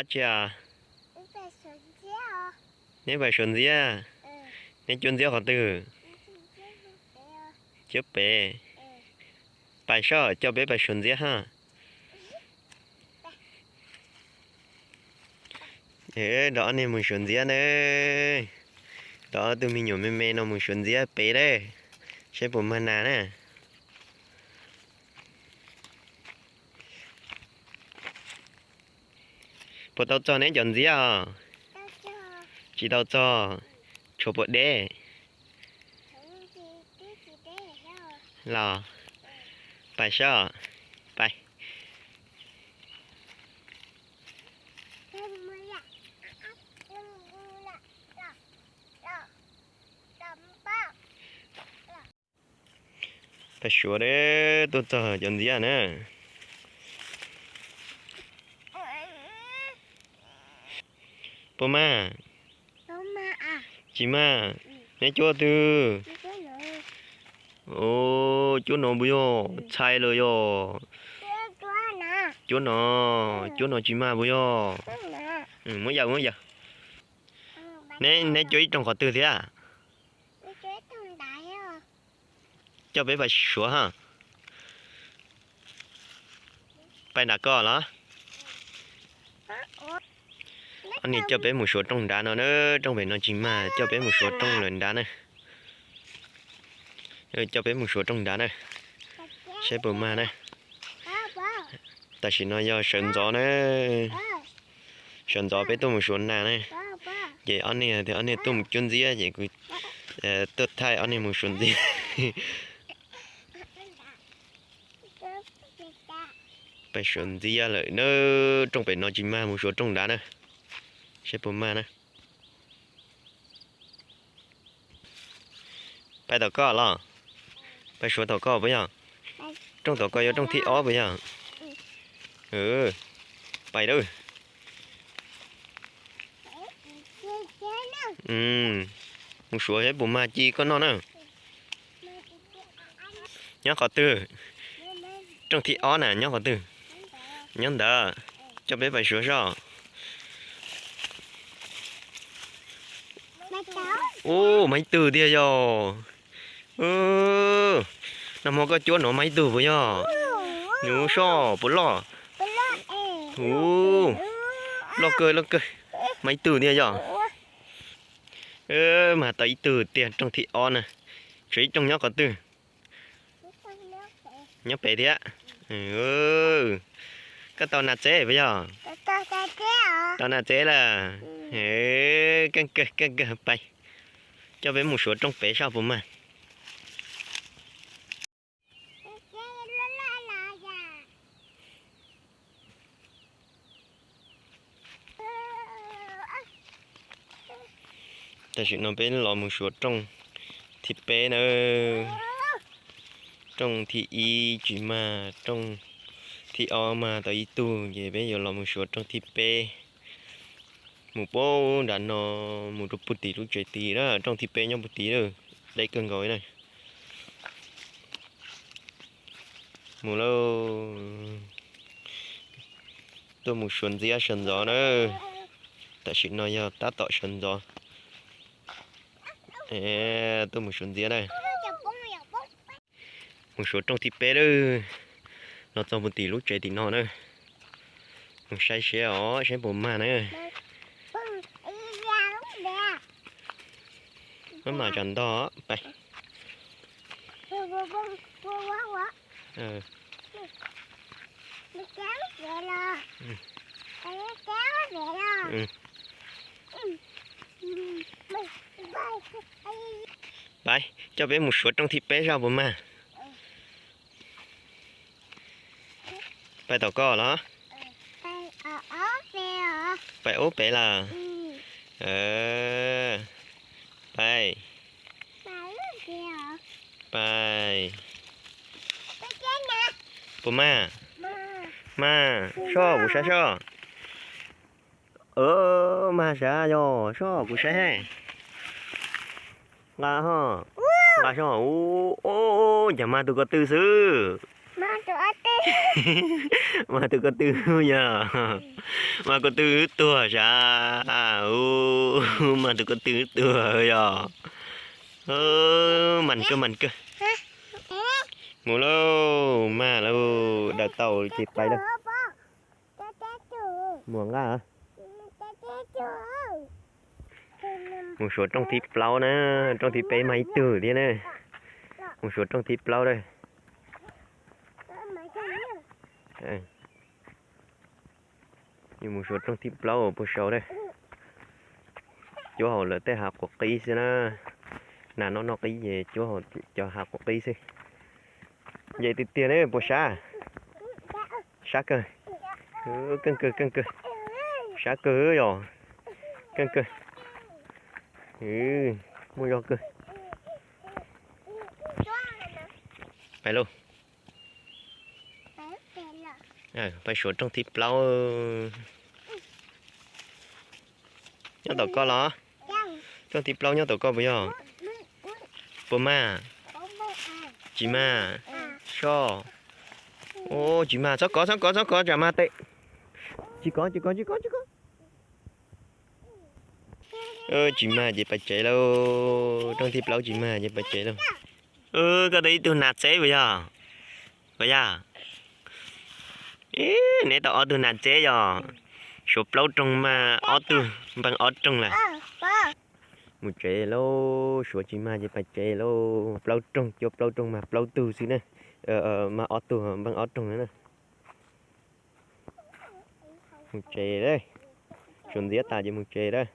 Tsi a? Neb pais suav ntxiab? Neb cuab ntxiab qhov twg? Cuab pem. Pais soj, coj peb pais suav ntxiab hab. Nrog ob niag mus suav ntxiab na. Nrog ob tug me nyuam me me no mus suav ntxiab pem lawm, saib puas mag nas na. Puas tau txog neb cov ntxiab os? Tsis tau txog. Tshuav puas deb los? Pais soj, pais. Pais suav, tuaj txog cov ntxiab na. Puas mag? Tsis mag. Neb cuab twg? Cuab no puas yog? Txhais lawm yog. Cuab no, cuab no tsis mag puas yog? Muab yawm, muab yawm. Neb cuab ib rooj qhov twg thiab? Coj peb pais suav hab. Pais nram ko los? Ob niag coj peb mus suav rooj nrad no na, rooj pem no tsis mag, coj peb mus suav rooj lawm nrad na. Coj peb mus suav rooj nrad na, saib puas mag na. Tam sim no yog sawv ntxov na, sawv ntxov peb tuaj mus suav nas na. Ces ob niag tias ob niag tuaj mus cuab ntxiab ces kuv tuaj thaij ob niag mus suav ntxiab. Pais suav ntxiab lawm na, rooj pem no tsis mag, mus suav rooj nrad na, saib puas mag na. Pais tom ko los? Pais suav tom ko puas yog? Rooj tom ko yog rooj thib ob puas yog? Pais lawm. Mus suav saib puas mag ci koj noj na. Nyob qhov twg? Rooj thib ob na nyob qhov twg? Nyob ntawd. Coj peb pais suav soj. Ub, mag ib tug tiag yog. Nag hmo koj cuab no mag ib tug puas yog? Nws soj puas loj? Ub, loj kawg loj kawg. Mag ib tug tiag yog. Mag tau ib tug tiag, rooj thib ob na. Tshuav ib rooj nyob qhov twg? Nyob pem thiab. Koj tau nas txeb puas yog? Tau nas txeb lawm. Keej kawg keej kawg, pais. Coj peb mus suav rooj pem soj puas mag. Tam sim no peb los mus suav rooj thib peb na. Rooj thib ib tsis mag, rooj thib ob mag tau ib tug, ces peb yuav los mus suav rooj thib peb. Mus puag nram no, mus rau puag tim lub tsev tid na, rooj thib peb nyob puag tid lawm, deb kawg nkaus na. Mus lauj, tuaj mus suav ntxiab sawv ntxov na. Tam sim no yog tab tom sawv ntxov. Tuaj mus suav ntxiab na. Mus suav rooj thib peb lawm, los txog puag tim lub tsev tim no na. Mus saib seb os, seb puas mag na. Maj mam tsam ntog pais. Pais, coj peb mus suav rooj thib peb soj puas mag. Pais tom ko los? Pais ub pem lawm. Pais. Pais. Puas mag? Mag, soj kuv saib soj. Mag sav yog, soj kuv saib. Nqa ho, nqa soj. Ub, cas mag tus ko tw xwb. Mas tus ko tw yog, mas ko tw wb tuag sav, mas tus ko tw wb tuag yog. Mas kawg mas kawg. Mus lauj, mag lauj, daws tau ces pais lauj. Mus nqa. Mus suav rooj thib plaub na, rooj thib peb mag ib tug thiab na. Mus suav rooj thib plaub na. Yuav mus suav rooj thib plaub puag saud na. Cuab hauv lawv tej hav quav qib xwb na. Nas noj noj qib ces cuab hauv cov hav quav qib xwb. Yam tiag tiag ne puas sab? Sab kawg. Keej kawg keej kawg. Sab kawg yom. Keej kawg. Muaj zog kawg. Pais lauj. Pais suav rooj thib plaub. Nyob tom koj los? Rooj thib plaub nyob tom koj puas yog? Puas mag? Tsis mag. Soj. Tsis mag, txhob kov, txhob kov, txhob kov, tsam mag tes. Tsis kov, tsis kov, tsis kov, tsis kov. Tsis mag ces pais tsev lauj. Rooj thib plaub tsis mag ces pais tsev lauj. Koj tau ib tug nas txeb puas yog? Puas yog? Neb tau ob tug nas txeb yog. Suav plaub rooj mag ob tug, npaj ob rooj lawm. Mus tsev lauj, suav tsis mag ces pais tsev lauj. Plaub rooj, cuab plaub rooj mag plaub tug xwb na. Mag ob tug, npaj ob rooj na. Mus tsev lauj. Suav ntxiab tas ces mus tsev lauj.